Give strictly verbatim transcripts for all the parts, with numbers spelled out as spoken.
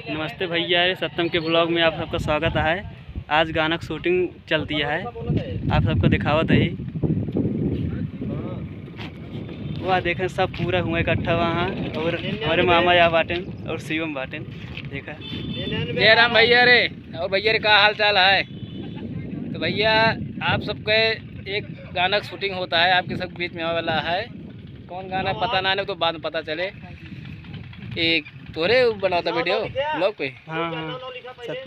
नमस्ते भैया, सत्यम के ब्लॉग में आप सबका स्वागत है। आज गाना की शूटिंग चलती है, आप सबको दिखावत है। वाह, देखें, सब पूरा हुआ इकट्ठा वहाँ, और हमारे मामा या बाटेन और शिवम बाटेन। देखा, जय राम भैया रे। और भैया रे, का हाल चाल है? तो भैया, आप सबके एक गाना का शूटिंग होता है, आपके सब बीच में आवे वाला है। कौन गाना, पता ना, नहीं तो बाद में पता चले। एक तोरे बनावता वीडियो ब्लॉग पे। हाँ, हाँ।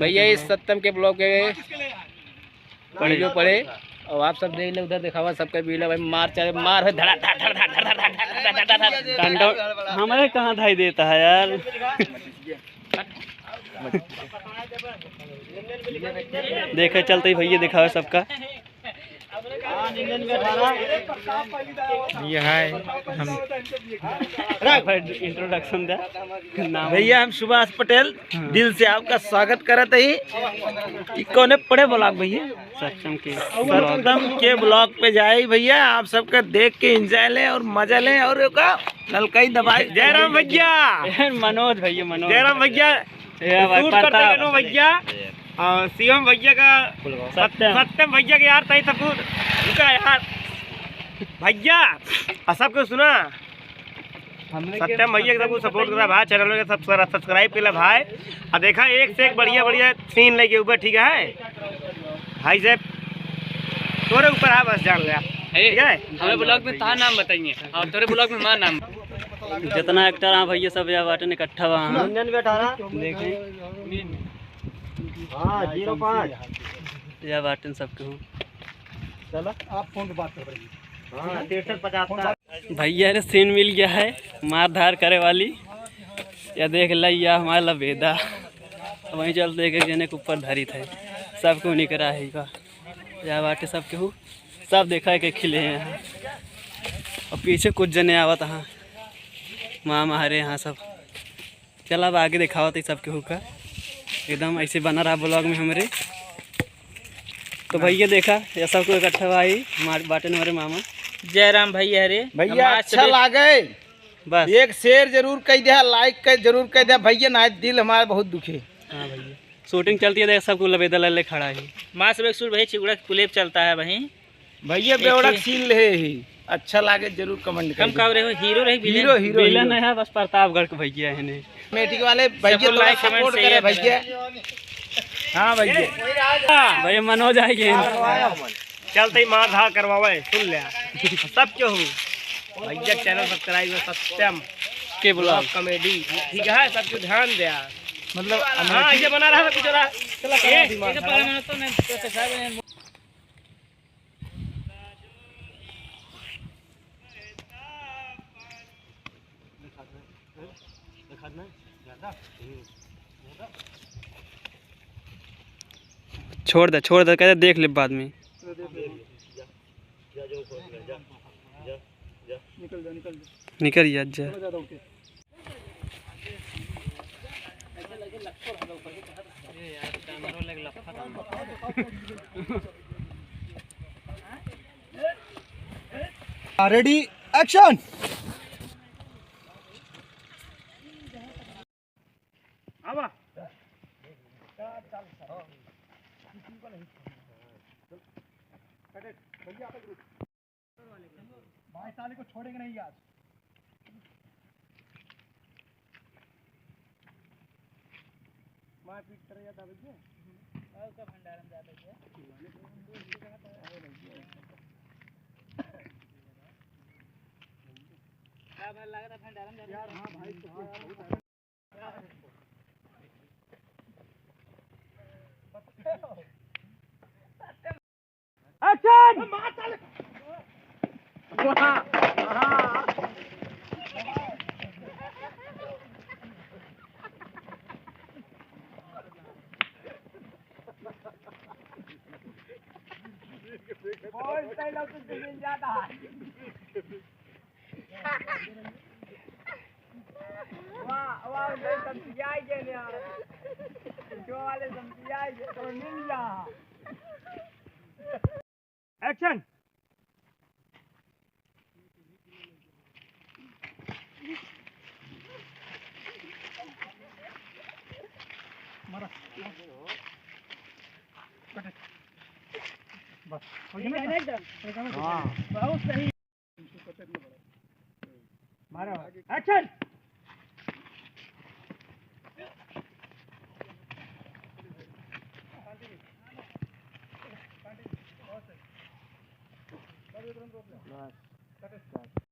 भैया, इस सत्यम के ब्लॉग पे वीडियो पड़े और आप सब देख ले, उधर दिखावा सबका वीडियो। भाई, मार चाहे मार है, धड़ा धड़ धड़ धड़। डंडा हमारे कहाँ धाई देता है यार। देखे चलते ही भैया दिखावे सबका। ये है हम। इंट्रोडक्शन दे नाम। भैया, हम सुभाष पटेल, हाँ। दिल से आपका स्वागत करत ही। ई कौने पड़े ब्लॉग भैया? सत्यम के। सत्यम के ब्लॉग पे जाए भैया, आप सबका देख के एंजॉय लें और मजा लें। और ओका ललकाई दबाए। जय राम भैया। ए, मनोज भैया, मनोज। जय राम भैया। ए, भाई, शूट करते प्रताप। रहो भैया। और शिवम भैया का, सत्यम। सत्यम भैया के यार, तई सबको रुका यार। भैया, और सबको सुना, सत्यम भैया के सबको सपोर्ट करा भाई, चैनल में सब सब्सक्राइब कर ले भाई। और देखा, एक से एक बढ़िया बढ़िया सीन लेके ऊपर, ठीक है भाई साहब, तोरे ऊपर है बस, जान ले, ठीक है। हमारे ब्लॉग में तार नाम बताइए और तोरे ब्लॉग में मार नाम। जितना एक्टर आ भैया, सब या बाटन इकट्ठा बा। हाँ। निन्यानवे अठारह। देखें। हाँ, जीरो पाँच। या बाटन सबके हूँ। चलो, आप फोन पे बात कर रहे हैं। हाँ, तिरसठ पचहत्तर। भैया रे, सीन मिल गया है मार धार करे वाली। या देख ला, या हमारा लबेदा। वहीं चलते के जने के ऊपर धारित है, सबको निकरा है का। या बाटे सबके हूँ, सब देखा है के खिले हैं। और पीछे कुछ जने आवत हाँ, मामा हरे यहाँ सब। चल, अब आगे दिखावत है सबके हूँ का। एकदम ऐसे बना रहा ब्लॉग में हमरे। तो भैया देखा, ये सबको इकट्ठा भाई मार-, बाटे हमारे मामा। जय राम भैया रे। भैया, हमार अच्छा लागे। बस। एक शेयर जरूर कह दे, लाइक कर जरूर कह दे भैया, ना दिल हमारा बहुत दुखे। हाँ भैया, शूटिंग चलती है, देख सबको लबेदा ले खड़ा है। माँ सब एक सूट भाई, चिगुड़ा के पुलेप चलता है भाई। भैया, एक बेवड़ा ही सीन ले ही, अच्छा लागे जरूर कमेंट हम कर। का रहे हो, हीरो रहे, विलेन? हीरो, हीरो, विलेन हीरो। है, बस प्रतापगढ़ के भैया है ने। कमेटी वाले भैया सबको थोड़ा लाइक, कमेंट, सपोर्ट करे शेयर भैया। हाँ भैया। भैया मनोज आएंगे। चलते ही मार धार करवावे, सुन ले। सब क्यों हो? भैया चैनल सब्सक्राइब है, सत्यम के ब्लॉग। कॉमेडी, ठीक है, सब क्यों ध्यान दे। मतलब हाँ, ये बना रहा था कुछ रहा। चला, ये, दिमाग ये तो खराब। पहले मैंने तो नहीं, तो, तो साहब ने छोड़ दे, छोड़ दे, कहते देख ले बाद में। निकल जा, निकल जा। निकल जा, जा। रेडी, एक्शन। आवा। भाई साले को छोड़ेंगे नहीं आज। मारपीट करे जाता भैया। और का भंडारण जाता भैया? का भर लगा था भंडारण जाता? यार हाँ भाई, तो बहुत एक्शन! बहुत पहले कुछ दिन ज्यादा है। Action. मारा। बस, हो गया ना? एकदम। हाँ। बहुत सही। मारो। Action. बस।